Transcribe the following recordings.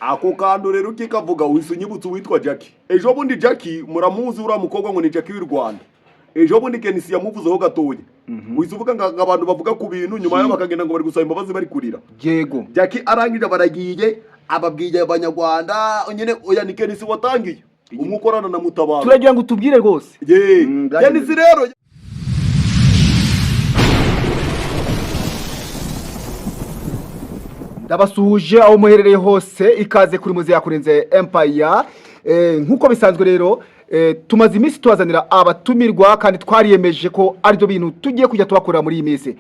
Ako kantu rero ukikavuga uhise unyibutsa uwitwa Jackie. Ejo bundi Jackie muramuzi, uriya mukobwa ngo ni Jackie w'i Rwanda. Ejo bundi Kenisi yamuvuzeho gatoya, uhise uvuga ngo abantu bavuga ku bintu, nyuma yaho bakagenda ngo bari gusaba imbabazi bari kurira. Jackie arangije baragiye ababwiye Abanyarwanda nyine. Oya, ni Kenisi watangiye, umwe ukorana na Mutabaro. Turagira ngo utubwire rwose. Ye. Byagenze. Kenisi rero. Ndabasuhuje aho muherereye hose, ikaze kuri Muze Yakurenze Empire. Nk'uko bisanzwe rero, tumaze iminsi tubazanira abatumirwa kandi twariyemeje ko aribyo bintu tugiye kujya tubakorera muri iyi minsi.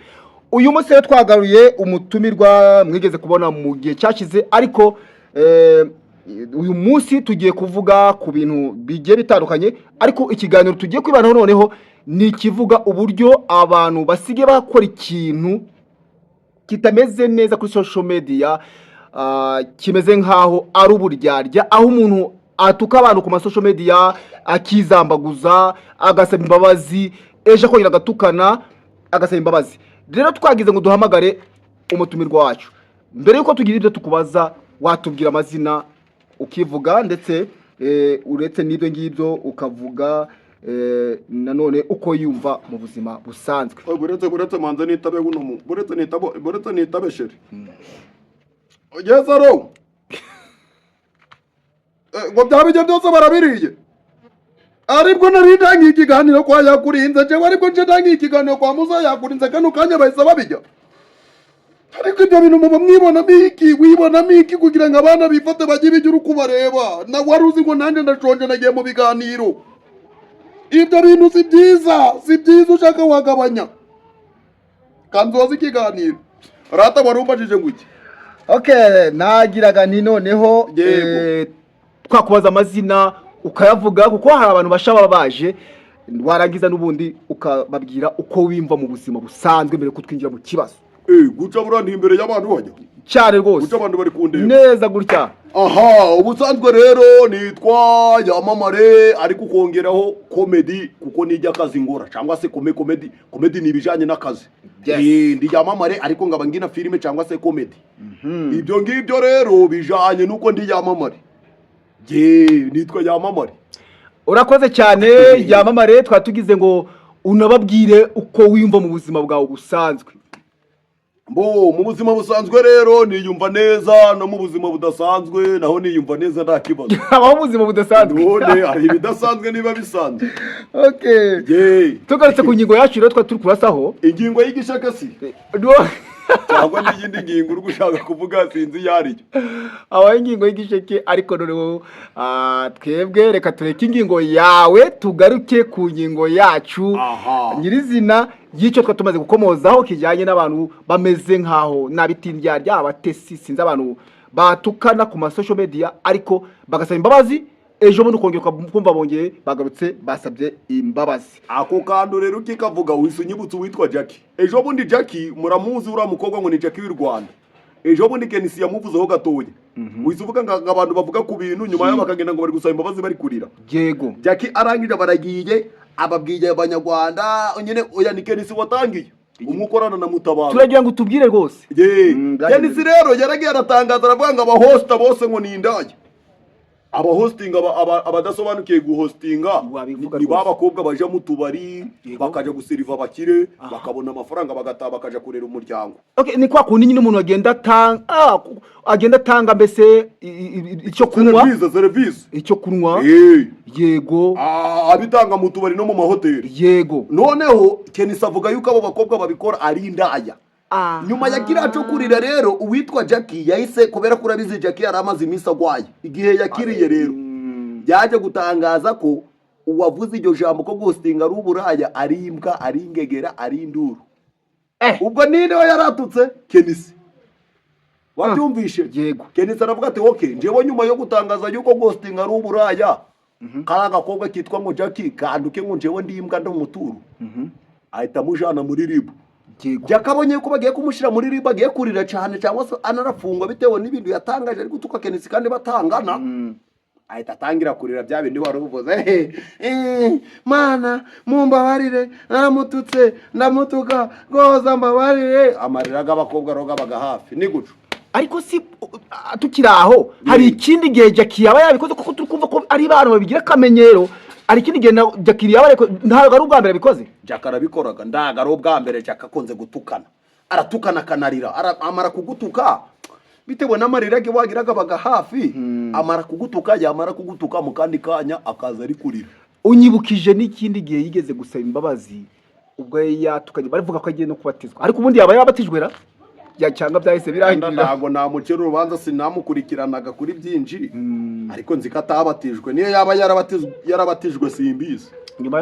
Uyu munsi rero twagaruye umutumirwa mwigeze kubona mu gihe cyashize, ariko uyu munsi tugiye kuvuga ku bintu bigiye bitandukanye, ariko ikiganiro tugiye kwibanaho noneho ni ikivuga uburyo abantu basigaye bakora ikintu kitameze neza kuri social media, kimeze nkaho ari uburyarya, aho umuntu atuka abantu ku ma social media akizambaguza, agasaba imbabazi, ejo akongera agatukana, agasaba imbabazi. Rero twagize ngo duhamagare umutumirwa wacu. Mbere yuko tugira ibyo tukubaza, watubwira amazina ukivuga, ndetse uretse n'ibyo ngibyo ukavuga nanone uko yumva mu buzima busanzwe. Oh, buretse manze nitabe buno mu buretse nitabe, buretse nitabe chéri. Yes, allo. Ngo byaba ibyo byose barabiriye, aribwo nari ntangiye ikiganiro kwa Yakurinze jewe, aribwo nje ntangiye ikiganiro kwa Musa Yakurinze, kano kanya bahise babijya. Ariko ibyo bintu muba mwibonamo iki? Wibonamo iki kugira ngo abana bifate bajye bijya uri kubareba? Na wari uzi ngo nanjye ndashonje, nagiye mu biganiro. Ibyo bintu si byiza, si byiza, ushaka wagabanya. Kanzoza ikiganiro rata. Wari umbajije ngo iki? Okay, nagiraga nti noneho Yego. twakubaza amazina ukayavuga, kuko hari abantu basha baba baje, warangiza n'ubundi ukababwira uko wimva mu buzima busanzwe mbere ko twinjira mu kibazo. Guca buriya ndi imbere y'abantu bajya Cyane rwose. Guca abantu bari kundeba. Neza gutya. Aha, ubusanzwe rero nitwa Yamamare, ariko ukongeraho Comedy kuko nijya akazi ngora, cyangwa se comedy. Comedy ni ibijyanye n'akazi. Ndi Yamamare, ariko ngaba ngina filime cyangwa se comedy. Ibyo ngibyo rero bijanye n'uko ndi Yamamare. Ye, nitwa Yamamare. Urakoze cyane, Yamamare. Twari tugize ngo unababwire uko wiyumva mu buzima bwawe busanzwe. Mbo mu buzima busanzwe rero niyumva neza, no mu buzima budasanzwe naho niyumva neza, nta kibazo. Habaho ubuzima budasanzwe? None hari ibidasanzwe niba bisanzwe. Okay. Ye. Tugarutse ku ngingo yacu rero twari turi kurasaho. Ingingo y'igishakasi cyangwa n'iyindi ngingo uri gushaka kuvuga, sinzi iyo ari yo. Habaho ingingo y'igisheke, ariko noneho twebwe reka tureke ingingo yawe, tugaruke ku ngingo yacu nyirizina y'icyo twa tumaze gukomozaho kijyanye n'abantu bameze nk'aho n'abitindyarya, abatesi, sinzi, abantu batukana ku ma social media ariko bagasaba imbabazi, ejo bundi ukongera ukumva bongeye bagarutse basabye imbabazi. Ako kantu rero ukikavuga uhise unyibutsa uwitwa Jackie. Ejo bundi Jackie muramuzi, uriya mukobwa ngo ni Jackie w'i Rwanda. Ejo bundi Kenisi yamuvuzeho gatoya, uhise uvuga ngo abantu bavuga ku bintu, nyuma yaho bakagenda ngo bari gusaba imbabazi bari kurira. Jackie arangije baragiye ababwiye Abanyarwanda nyine. Oya, ni Kenisi watangiye, umwe ukorana na Mutabaro. Turagira ngo utubwire rwose. Ye. Byagenze. Kenisi rero yaragiye aratangaza, aravuga ngo abahosita bose ngo ni indaya. Abahostinga, abadasobanukiye guhostinga Wabivuga ni ba rwose. bakobwa baja mu tubari, bakaja guseriva abakire, bakabona amafaranga, bagataha, bakaja kurera umuryango. Okay, ni kwa kundi nyine umuntu agenda atanga, agenda atanga mbese icyo kunywa. Serivisi, serivisi. Icyo kunywa. Yego. Abitanga mu tubari no mu mahoteli. Noneho Kenisi avuga yuko abo bakobwa babikora ari indaya. Nyuma ya kiriya cyo kurira rero, uwitwa Jackie yahise, kubera ko urabizi Jackie yari amaze iminsi agwaye, igihe yakiriye rero yaje gutangaza ko uwavuze iryo jambo ko guhostinga ari uburaya, ari imbwa, ari ingegera, ari induru. Ubwo ninde we yaratutse? Kenisi. Wabyumvishe? Yego. Kenisi aravuga ati: "Okay, njyewe nyuma yo gutangaza yuko guhostinga ari uburaya, kariya gakobwa kitwa ngo Jackie kanduke ngo njyewe ndi imbwa, ndi umuturu," ahita amujana muri RIB. Jack abonye ko bagiye kumushyira muri RIB, agiye kurira cyane cyangwa se anarafungwa bitewe n'ibintu yatangaje ari gutuka Kenisi kandi batangana, ahita atangira kurira bya bindi wari uvuze: "Mana mumbabarire, naramututse, ndamutuka rwose, mbabarire." Amarira y'abakobwa roga baga hafi ni guco. Ariko si tukiri aho, hari ikindi gihe Jackie yaba yabikoze? Kuko turi kumva ko ari abantu babigira akamenyero. Hari ikindi gihe na Jackie yaba ntabwo ari ubwa mbere abikoze? Jack arabikoraga, ndaga ari ubwa mbere. Jack akunze gutukana, aratukana akanarira. Amara kugutuka, bitewe n'amarira ge wagiraga baga hafi, amara kugutuka, yamara kugutuka mu kandi kanya akaza ari kurira. Unyibukije n'ikindi gihe yigeze gusaba imbabazi ubwo yari yatukanye, barivuga ko agiye no kubatizwa. Ariko ubundi yaba yabatijwe ra ya cyangwa byahise birangirira? Ntabwo namucira urubanza, sinamukurikiranaga kuri byinshi, ariko nzi ko atabatijwe. Niyo yaba yarabatijwe simbizi. Nyuma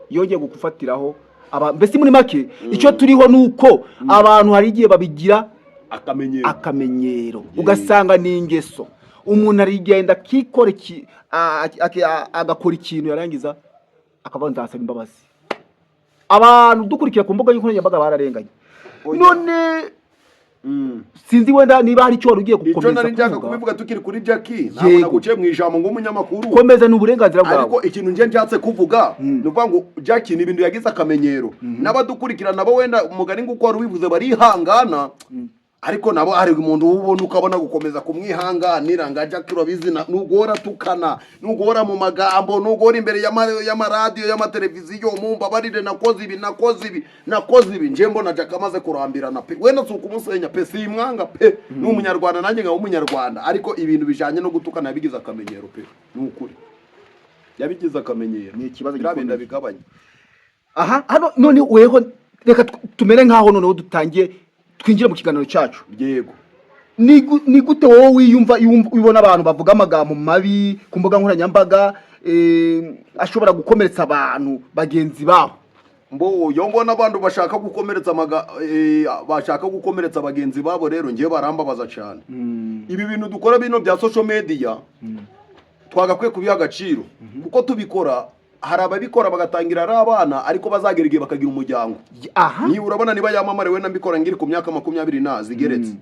yongeye gufatiraho aba. Mbese muri make icyo turiho ni uko abantu hari igihe babigira akamenyero. Akamenyero, ugasanga ni ingeso. Umuntu arigenda akikora agakora ikintu, yarangiza akavuga nzasaba imbabazi. Abantu dukurikira ku mbuga nkoranyambaga bararenganye. None sinzi wenda niba hari icyo wari ugiye Icyo gukomeza nari nshaka kuvuga. kubivuga tukiri kuri Jackie, ntabwo naguciye mu ijambo ng'umunyamakuru. Komeza, ni uburenganzira bwawe. Ariko ikintu nje nshatse kuvuga ni ukuvuga ngo Jackie ni ibintu yagize akamenyero, n'abadukurikira nabo wenda umugani nguko wari ubivuze barihangana, ariko nabo hari umuntu ubona ukabona gukomeza kumwihanganira nga Jackie urabizi nugora tukana, nugora mu magambo, nugora imbere y'amaradiyo, y'amateleviziyo: "Mumbabarire, nakoze ibi, nakoze ibi, nakoze ibi." Nje mbona Jackie amaze kurambirana pe. Wenda si ukumusenya pe, simwanga pe, ni umunyarwanda nanjye nkaba umunyarwanda, ariko ibintu bijanye no gutukana yabigize akamenyero pe, ni ukuri yabigize akamenyero. Ni ikibazo Biriya bintu gikomeye. bigabanya. Aha hano none weho reka tumere nkaho noneho dutangiye twinjire mu kiganiro cyacu. Yego. Ni gute wowe wiyumva iyo ubona abantu bavuga amagambo mabi ku mbuga nkoranyambaga, ashobora gukomeretsa abantu bagenzi babo? Mbo yo mbona abantu bashaka gukomeretsa bashaka gukomeretsa bagenzi babo rero, ngiye barambabaza cyane. Ibi bintu dukora bino bya social media twagakwiye kubiha agaciro, kuko tubikora, hari ababikora bagatangira ari abana, ariko bazagera igihe bakagira umuryango. Niba urabona, niba yamamare wenda mbikora ngiri ku myaka 20 na zigeretse,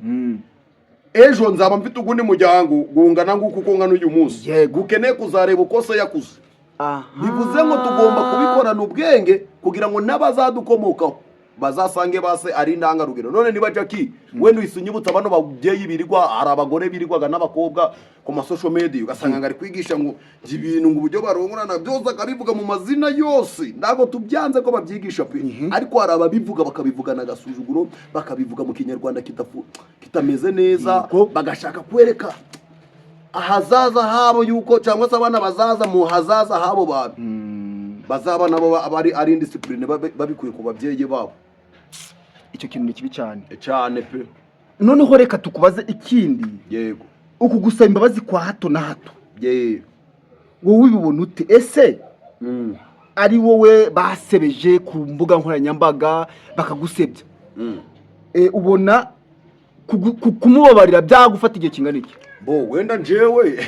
ejo nzaba mfite ugundi muryango gungana nguko uko ngana uyu munsi, gukeneye kuzareba uko se yakuze. Bivuze ngo tugomba kubikorana ubwenge kugira ngo n'abazadukomokaho bazasange base ari indangarugero. None niba Jackie wenda uhise unyibutsa bano babyeyi birirwa, hari abagore birirwaga n'abakobwa ku ma social media, ugasanga ngo ari kwigisha ngo njye ibintu, ngo uburyo barongorana, byose akabivuga mu mazina yose. Ntabwo tubyanze ko babyigisha pe, ariko hari ababivuga bakabivugana agasuzuguro, bakabivuga mu kinyarwanda kitameze neza, bagashaka kwereka ahazaza habo yuko, cyangwa se abana bazaza mu hazaza habo bantu bazaba nabo ari indiscipline babikuye ku babyeyi babo. Icyo kintu ni kibi cyane. Cyane pe. Noneho reka tukubaze ikindi. Yego. Uku gusaba imbabazi kwa hato na hato, wowe ubibona ute? Ese ari wowe basebeje ku mbuga nkoranyambaga bakagusebya, ubona kumubabarira byagufata igihe kingana iki? Bo wenda njewe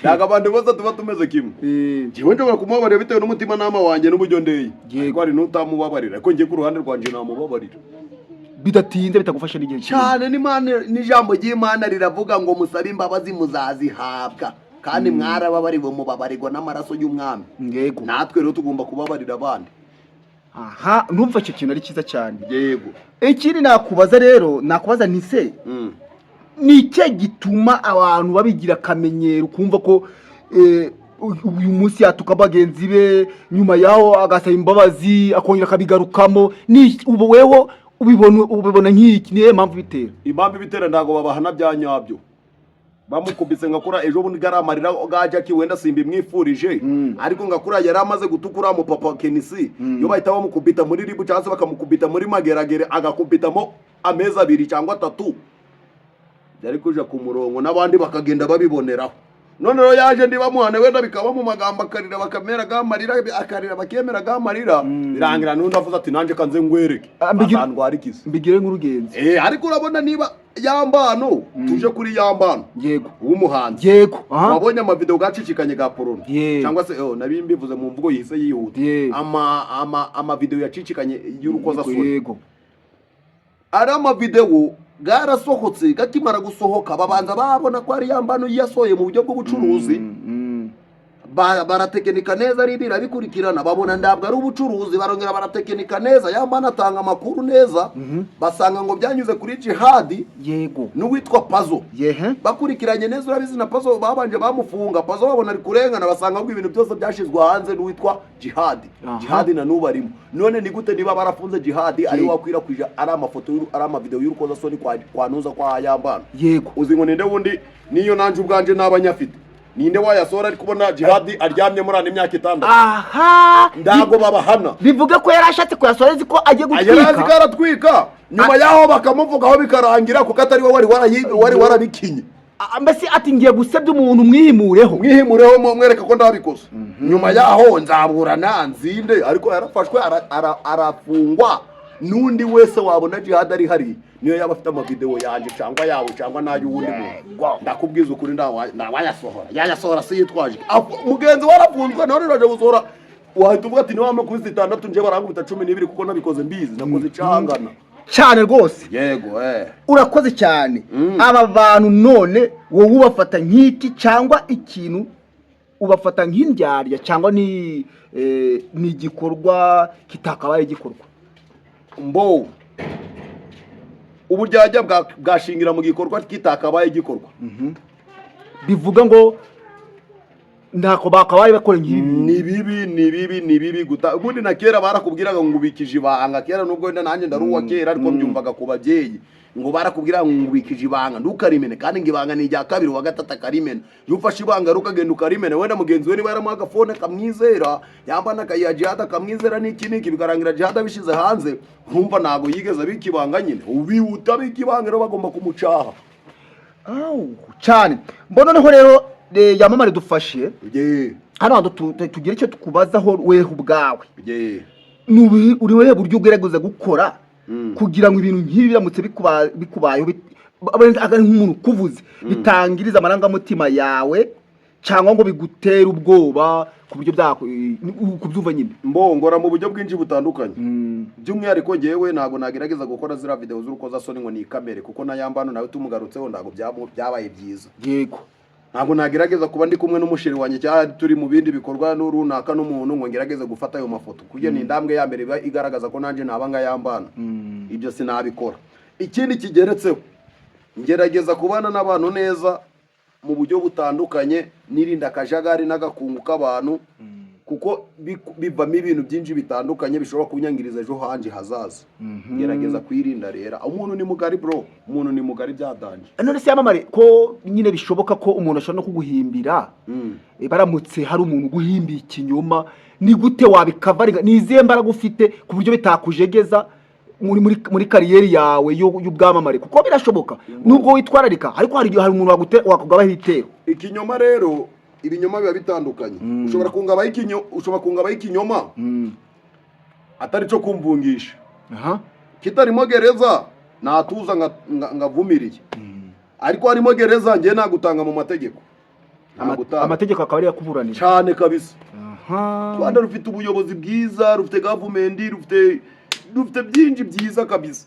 ntabwo abantu bose tuba tumeze kimwe. Njyewe nshobora kumubabarira bitewe n'umutimanama wanjye n'uburyo ndeye, ariko hari n'utamubabarira. Ariko njye ku ruhande rwanjye namubabarira. Bidatinze, bitagufasha n'igihe kinini. Cyane, n'Imana, n'ijambo ry'Imana riravuga ngo musabe imbabazi muzazihabwa, kandi mwarababariwe, mubabarirwa n'amaraso y'umwami. Natwe rero tugomba kubabarira abandi. Aha numva icyo kintu ari cyiza cyane. Ikindi nakubaza rero, nakubaza nti se ni ikihe gituma abantu babigira akamenyero, ukumva ko uyu munsi yatuka bagenzi be, nyuma yaho agasaba imbabazi, akongera akabigarukamo? Ni ubu weho ubibona nk'iki? Niyo mpamvu bitera? Impamvu ibitera, ntabwo babahana bya nyabyo. Bamukubise ngakura ejo bundi gari amarira ga Jackie, wenda simba imwifurije, ariko ngakura yari amaze gutukura mu papa Kenisi, yo bahita bamukubita muri ribu cyangwa se bakamukubita muri mageragere, agakubitamo amezi 2 cyangwa 3, byari kuja ku murongo n'abandi bakagenda babiboneraho. None rero yaje ndibamuhane, wenda bikaba mu magambo, akarira bakamera gamarira, akarira bakemera gamarira, birangira n'undi avuze ati: "Nanjye kanze ngwereke." Azandwara ikizi. Mbigire nk'urugenzi. Ariko urabona niba yambano, tuje kuri yambano w'umuhanzi, wabonye amavideo gacicikanye ga porno, cyangwa se nabi mbivuze mu mvugo yihise yihuta, ama ama amavideo yacicikanye y'urukozasoni, ari amavideo garasohotse. Gakimara gusohoka, babanza babona ko ari yambano yasohoye mu buryo bw'ubucuruzi. Baratekinika neza, ari birabikurikirana, babona ntabwo ari ubucuruzi. Barongera baratekinika neza, yamba anatanga amakuru neza, basanga ngo byanyuze kuri Jihadi n'uwitwa Pazo. Bakurikiranye neza, urabizi na Pazo babanje bamufunga. Pazo babona ari kurengana, basanga ngo ibintu byose byashyizwe hanze n'uwitwa Jihadi. Jihadi na n'ubu arimo. None ni gute niba barafunze Jihadi ari wakwirakwije ari amafoto ari amavideo y'urukozasoni kwa Nuza, kwa Yambana? Uzi ngo ninde wundi? Niyo nanje ubwanje naba nyafite, ninde wayasohora ari kubona Jihadi aryamye muri ane imyaka 6? Ndago babahana. Bivuga ko yari ashatse kuyasohora azi ko agiye Yari azi ko gutwika. Aratwika, nyuma yaho bakamuvugaho bikarangira, kuko atari we wari warabikinye. Mbese ati ngiye gusebya umuntu mwihimureho. Mwihimureho, mwereka ko ndabikoze, nyuma yaho nzaburana nzinde. Ariko yarafashwe arafungwa. N'undi wese wabona Jihad ari hariya, niyo yaba afite amavideo yanjye cyangwa yawe cyangwa n'ay'uwundi muntu, ndakubwiza ukuri, ntawayasohora. Yayasohora si yitwaje mugenzi we arafunzwe, none uraje gusohora, wahita uvuga ati niba kubise 6, nje barangubita 12, kuko nabikoze mbizi, nakoze icangana. Cyane rwose. Yego. Urakoze cyane. Aba bantu none wowe ubafata nk'iki, cyangwa ikintu ubafata nk'indyarya, cyangwa ni igikorwa kitakabaye gikorwa? Mbo uburyarya bwashingira mu gikorwa kitakabaye gikorwa. Bivuga ngo ntako bakabaye bakora nk'ibi. Ni bibi, ni bibi, ni bibi guta. Ubundi na kera barakubwiraga ngo ubikije ibanga. Kera, nubwo wenda nanjye ndari uwa kera, ariko mbyumvaga ku babyeyi ngo barakubwira ngo ubikije ibanga ntukarimene, kandi ngo ibanga ni irya kabiri, uwa gatatu akarimena. Iyo ufashe ibanga rero ukagenda ukarimena, wenda mugenzi we niba yaramuha agafone akamwizera, yamba n'akayiha Jihad akamwizera, n'iki n'iki, bikarangira Jihad abishyize hanze, nkumva ntabwo yigeze abika ibanga nyine. Ubi utabika ibanga rero bagomba kumucaha. Awu, cyane. Mbona noneho rero Yamamare dufashe hano hantu tugire icyo tukubazaho weho ubwawe. Ni uri wehe buryo ugerageza gukora kugira ngo ibintu nk'ibi biramutse bikubayeho, ari nk'umuntu ukuvuze, bitangiriza amarangamutima yawe cyangwa ngo bigutere ubwoba ku buryo kubyumva nyine? Mbongora mu buryo bwinshi butandukanye. By'umwihariko ngewe ntabwo nagerageza gukora ziriya videwo z'urukozasoni ngo ni ikamere, kuko na Yambano nawe tumugarutseho ntabwo byabaye byiza. Ntabwo nagerageza kuba ndi kumwe n'umusheri wanjye cyangwa turi mu bindi bikorwa n'urunaka n'umuntu ngo ngerageze gufata ayo mafoto, kuko iyo ni intambwe ya mbere iba igaragaza ko nanjye naba nga Yambana. Ibyo sinabikora. Ikindi kigeretseho, ngerageza kubana n'abantu neza mu buryo butandukanye, nirinda akajagari n'agakungu k'abantu, kuko bivamo ibintu byinshi bitandukanye bishobora kunyangiriza ejo hanje hazaza. Ngerageza kwirinda. Rero umuntu ni mugari bro, umuntu ni mugari byadanje. None se Yamamare, ko nyine bishoboka ko umuntu ashobora no kuguhimbira, baramutse hari umuntu uguhimbiye ikinyoma, ni gute wabikavaringa? Ni izihe mbaraga ufite ku buryo bitakujegeza muri carrière yawe y'ubwamamare? Kuko birashoboka nubwo witwararika, ariko hari igihe hari umuntu wakugabaho ibitero. Ikinyoma rero, ibinyoma biba bitandukanye. Ushobora kungabaho ikinyoma atari cyo kumvungisha, kitarimo gereza, natuza ngavumiriye. Ariko harimo gereza, njye nagutanga mu mategeko. Nagutanga. Amategeko akaba ariyo akuburanira. Cyane kabisa. Rwanda rufite ubuyobozi bwiza, rufite gavumenti, rufite byinshi byiza kabisa.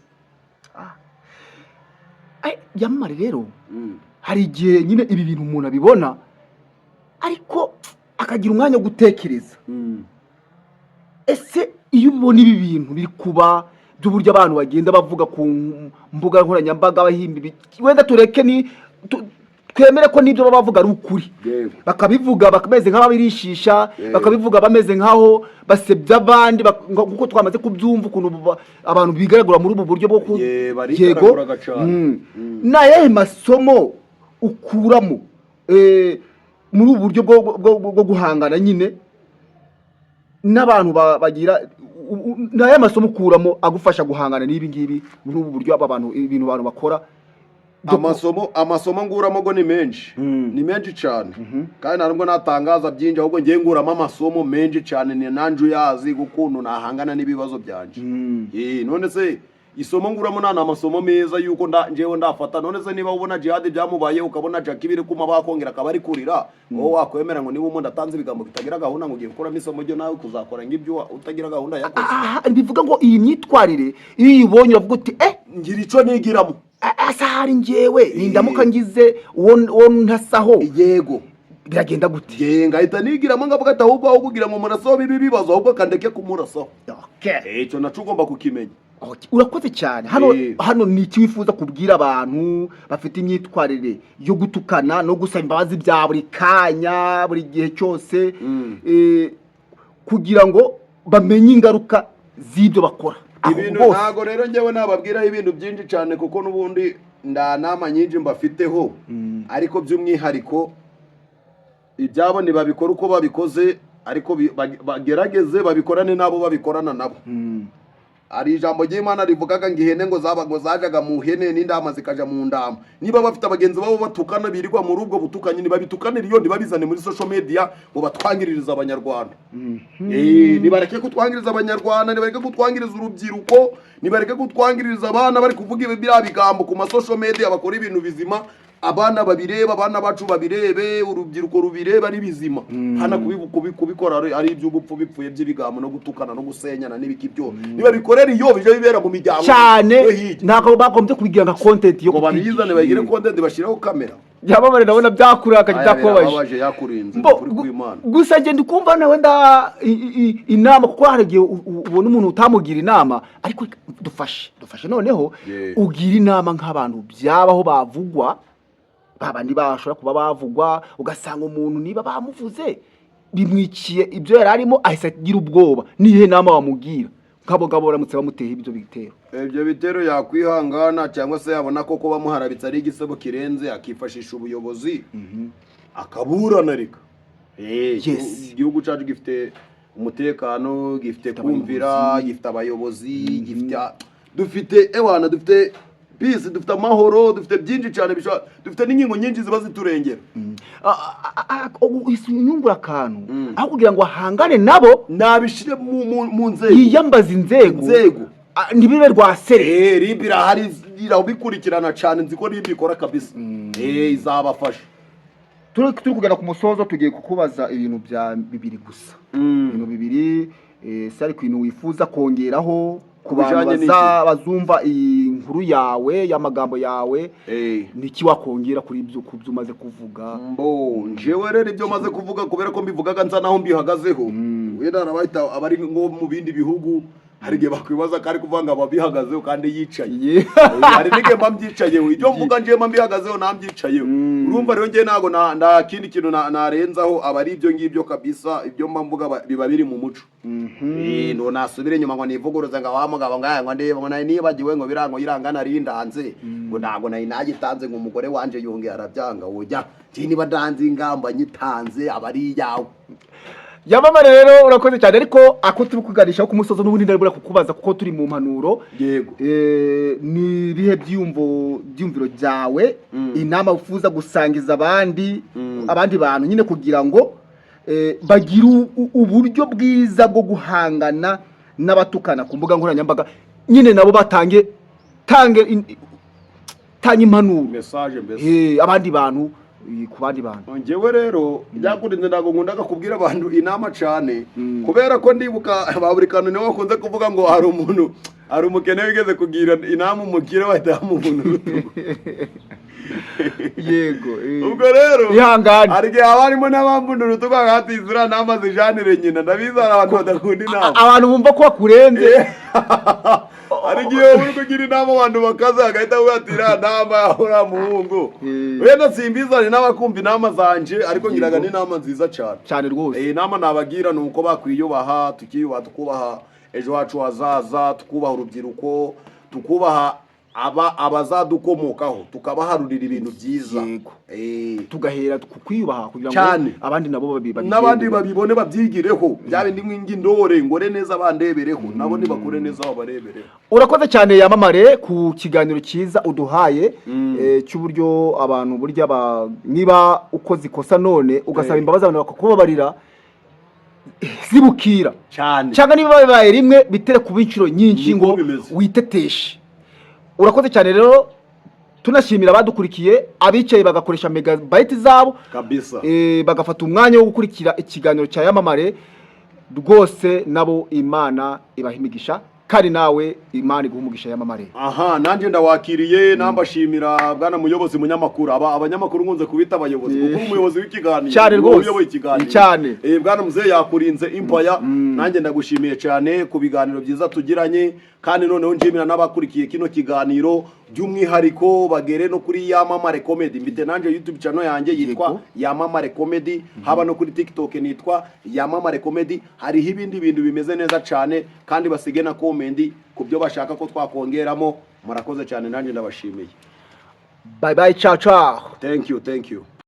Ay, Yamamare rero, hari igihe nyine ibi bintu umuntu abibona ariko akagira umwanya wo gutekereza. Ese iyo ubona ibi bintu biri kuba by'uburyo abantu bagenda bavuga ku mbuga nkoranyambaga bahimba wenda tureke ni twemere ko n'ibyo baba bavuga ari ukuri, bakabivuga bameze nk'ababirishisha, bakabivuga bameze nk'aho basebya abandi, kuko twamaze kubyumva ukuntu abantu bigaragura muri ubu buryo bwo ku Barigaraguraga cane. Ni ayahe masomo ukuramo muri ubu buryo bwo guhangana nyine n'abantu bagira ni ayahe masomo ukuramo agufasha guhangana n'ibi ngibi muri ubu buryo aba bantu, ibintu abantu bakora Amasomo nguramo go ni menshi. Ni menshi cyane, kandi ntabwo natangaza byinshi, ahubwo ngiye nguramo amasomo menshi cyane, ni nanjye uyazi ukuntu nahangana n'ibibazo byanje. None se isomo nguramo nta amasomo meza yuko njyewe ndafata. None se niba ubona Jihad byamubaye, ukabona Jackie biri kuma bakongera akaba ari kurira, wowe wakwemera ngo niba umuntu atanze ibigambo bitagira gahunda ngo ugiye gukuramo isomo ryo nawe kuzakora ngibyo utagira gahunda yakoze? Aha, bivuga ngo iyi myitwarire iyo uyibonye uravuga uti ngira ico nigiramo. Asa hari njyewe nindamuka ngize uwo ntasaho. Yego. Biragenda gute? Ye, ngahita nigiramo, ngavuga ati ahubwo aho kugira ngo murasaho bibi bibazo, ahubwo kandeke kumurasaho. Icyo naco ugomba kukimenya. Okay, urakoze cyane. Hano hano ni iki wifuza kubwira abantu bafite imyitwarire yo gutukana no gusaba imbabazi bya buri kanya, buri gihe cyose, kugira ngo bamenye ingaruka z'ibyo bakora aho Ibintu bose? Ntago rero njyewe nababwiraho ibintu byinshi cyane, kuko n'ubundi nda nama nyinshi mbafiteho, ariko by'umwihariko ibyabo ntibabikora uko babikoze, ariko bagerageze babikorane n'abo babikorana nabo. Hari ijambo ry'Imana rivugaga ngo ihene ngo zaba ngo zajaga mu hene n'indama zikaja mu ndama. Niba bafite abagenzi babo batukana, birirwa muri ubwo butukanyi, ntibabitukanire iyo, ntibabizane muri social media ngo batwangiririze Abanyarwanda. Nibareke kutwangiriza Abanyarwanda, nibareke kutwangiriza urubyiruko, nibareke kutwangiriza abana bari kuvuga ibi biriya bigambo ku ma social media. Bakora ibintu bizima, abana babireba, abana bacu babirebe, urubyiruko rubireba ari bizima. Hana kubikora ari iby'ubupfu bipfuye by'ibigambo no gutukana no gusenyana n'ibiki byo, nibabikorera iyo bijya bibera mu miryango Cyane. yo hirya. Ntabwo bagombye kubigira nka content yo Ngo babizane bagire content, bashireho kamera. Yamamare, ndabona byakurakaje, Aya, byakubabaje. Birababaje, yakurinze. Mbo, Ukuri kw'Imana. Gusa ngenda ukumva nawe nda inama, kuko hari igihe ubona umuntu utamugira inama, ariko dufashe dufashe noneho ugira inama nk'abantu byabaho bavugwa, babandi bashobora kuba bavugwa, ugasanga umuntu niba bamuvuze bimwiciye ibyo yari arimo, ahise agira ubwoba. Nihe nama wamugira nk'abo ngabo baramutse bamuteye ibyo bitero? Ibyo bitero yakwihangana, cyangwa se yabona ko kuba muharabitse ari igisebo kirenze, akifashisha ubuyobozi akaburana reka. Igihugu cyacu gifite umutekano, gifite kumvira, gifite abayobozi, gifite, dufite, ewana, dufite peace, dufite amahoro, dufite byinshi cyane dufite n'inkingo nyinshi ziba ziturengera. Unyungura akantu, aho kugira ngo ahangane nabo, Nabishire mu nzego. Yiyambaza inzego. Inzego. Ah, ntibibe rwasere. RIB irahari, irabikurikirana cyane. Nzi ko RIB ikora kabisa, izabafasha. Turi kugana ku musozo, tugiye kukubaza ibintu bya bibiri gusa, ibintu bibiri. Se ariko ibintu wifuza kongeraho ku bantu Bijanye bazumva iyi nkuru yawe y'amagambo yawe, niki wakongera kuri ibyo, ku byo umaze kuvuga? Mbo njyewe rero ibyo maze kuvuga, kubera ko mbivugaga nsa naho mbihagazeho, wenda harabahita abari nko mu bindi bihugu, hari igihe bakwibaza ko ari kuvuga ngo ababihagazeho kandi yicaye. Hari n'igihe mba mbyicayeho, ibyo mvuga njyewe mba mbihagazeho, nambyicayeho. Urumva rero njyewe ntabwo nta kindi kintu narenzaho, aba ari ibyo ngibyo kabisa. Ibyo mba mvuga biba biri mu muco. Ndo nasubire inyuma ngo nivuguruze ngo wa mugabo ngaya ngo ndeba ngo nari nibagiwe ngo birango iranga nari ndanze ngo ntabwo nari nagitanze, ngo umugore wanje yongeye arabyanga. Ujya njye niba ndanze ingamba nyitanze, aba ari iyawe. Yamamare rero, urakoze cyane, ariko ako turi kuganishaho ku musozo n'ubundi ndabura kukubaza, kuko turi mu mpanuro. Yego. Ni ibihe byiyumviro byawe, inama wifuza gusangiza abandi, abandi bantu nyine, kugira ngo bagire uburyo bwiza bwo guhangana n'abatukana ku mbuga nkoranyambaga nyine, nabo batange tange tanga impanuro? Message mbese. Abandi bantu, ku bandi bantu. Njyewe rero byakurinze, ntabwo nkundaga kubwira abantu inama cyane, kubera ko ndibuka ba buri kantu niwe bakunze kuvuga ngo hari umuntu, hari umukene wigeze kugira inama umukire, bahita bamuvuna urutugu. Yego. Ubwo rero Ihangane. hari igihe haba harimo n'abamvuna urutugu bagahati ziriya nama zijanire nyina. Ndabizi, hari abantu badakunda inama. Abantu bumva ko bakurenze. Hari igihe uri kugira inama abantu bakaza, bagahita bavuga ati iriya nama uriya muhungu. Wenda simbizane n'abakumva inama zanje, ariko ngiraga n'inama nziza cyane. Cyane rwose. Inama nabagira ni uko bakwiyubaha, tukiyubaha, tukubaha ejo hacu hazaza, tukubaha urubyiruko, tukubaha aba abazadukomokaho, tukabaharurira ibintu byiza. Tugahera ku kwiyubaha kugira ngo Cyane. abandi nabo N'abandi babibone, babyigireho. Bya bindi ngindore ngore neza bandebereho, nabo nibakure neza babarebereho. Urakoze cyane Yamamare ku kiganiro cyiza uduhaye, cy'uburyo abantu burya niba ukoze ikosa none ugasaba imbabazi, abantu bakakubabarira zibukira. Cyane. Cyangwa niba bibaye rimwe, bitere kuba inshuro nyinshi Niko ngo bimeze. witeteshe. Urakoze cyane rero, tunashimira abadukurikiye, abicaye bagakoresha megabyte zabo Kabisa. Bagafata umwanya wo gukurikira ikiganiro cya Yamamare. Rwose nabo Imana ibaha imigisha. Kandi nawe Imana iguha umugisha, Yamamare. Aha, nanjye ndawakiriye, nambashimira bwana muyobozi, munyamakuru. Aba abanyamakuru nkunze kubita abayobozi, kuko umuyobozi w'ikiganiro Cyane ni wowe rwose. uyoboye ikiganiro. Cyane. Bwana Muzehe Yakurinze Empire, nanjye ndagushimiye cyane ku biganiro byiza tugiranye, kandi noneho nshimira n'abakurikiye kino kiganiro, by'umwihariko bagere no kuri Yamamare Comedy. Mfite nanjye YouTube channel yanjye yitwa Yamamare Comedy, haba no kuri TikTok nitwa Yamamare Comedy. Hariho ibindi bintu bimeze neza cyane, kandi basige na comment ku byo bashaka ko twakongeramo. Murakoze cyane, nanjye ndabashimiye. Bye bye, ciao ciao. Thank you, thank you.